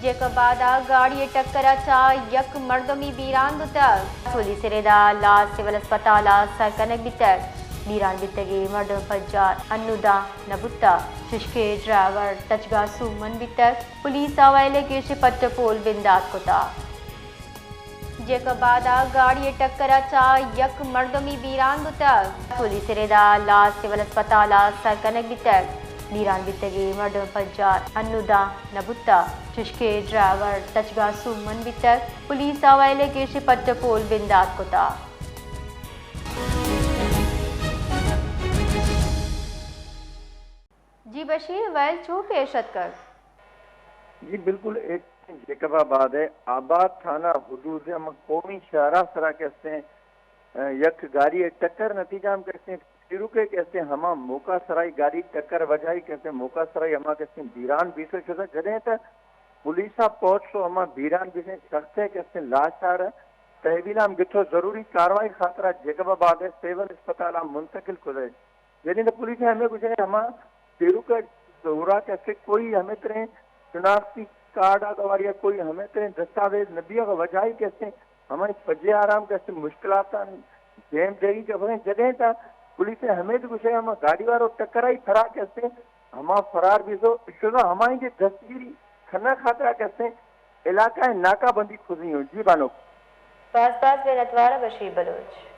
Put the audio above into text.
جیکب آباد ءَ گاڑی ءِ ٹکر ءَ چہ یک مردمی بیران بوتگ۔ پولیس ءِ رد ءَ لاش سول اسپتال ءَ سر کنگ بیتگ۔ بیران بیتگیں مردم پجار انوداں نہ بوتگ، چشکہ ڈرائیور تچگ ءَ سوبمند بیتگ۔ پولیس ءَ ویل ءِ گیش پٹ ءُ پول بندات کتگ۔ جیکب آباد ءَ گاڑی ءِ ٹکر ءَ چہ یک مردمی بیران بوتگ۔ پولیس ءِ رد ءَ لاش سول اسپتال ءَ سر کنگ بیتگ۔ بیران بیتگیں مردم پجار انوداں نہ بوتگ، چشکہ ڈرائیور تچگ ءَ سوبمند بیتگ۔ پولیس ءَ ویل ءِ گیش پٹ ءُ پول بندات کتگ۔ جی بشیر، ویل چو پیش اتکگ؟ جی بالکل، اے جیکب آباد ءِ آباد تھانہ حدود ءِ ہما قومی شاہراہ ءِ سرا کہ استیں، یک گاڑی ءِ ٹکر ءِ نتیجہ ہم کہ استیں، پیروکے کہ استیں ہما موقع ءِ سرا اے گاڑی ٹکر ءِ وجہ ءَ کہ استیں موقع ءِ سرا ہما کہ استیں بیران بیثہ شتہ، جدیں تہ پولیس ءَ پہچ ءُ ہما بیران بیثہ سخت ءِ کہ استیں لاش ءَ را تحویل ءَ ہم گپتہ ءُ ضروری کاروائی ءِ خاطر ءَ جیکب آباد ءِ سول اسپتال ءَ منتقل کتہ۔ جدیں تہ پولیس ءَ ہمے گوشگ ءَ ہما پیروک ءِ دور ءَ کہ استیں کوئی ہمے تریں شناختی کارڈ ءِ گوار یا کوئی ہمے تریں دستاویز نہ بیگ ءِ وجہ ءَ کہ استیں ہمائی پجار ءَ ہم کہ استیں مشکلات ءَ دیم دیگی کہ بلے جدیں تہ پولیس ءَ ہمے گوشگ ءَ ہما گاڑی والا ٹکر ءَ فرار کہ استیں ہما فرار بیثہ شتہ، ہمائی کہ دستگیری کنگ ءِ خاطر ءَ کہ استیں علاقہ ءِ ناکہ بندی کتہ۔ جی بانک۔ باز باز منتوار بشیر بلوچ۔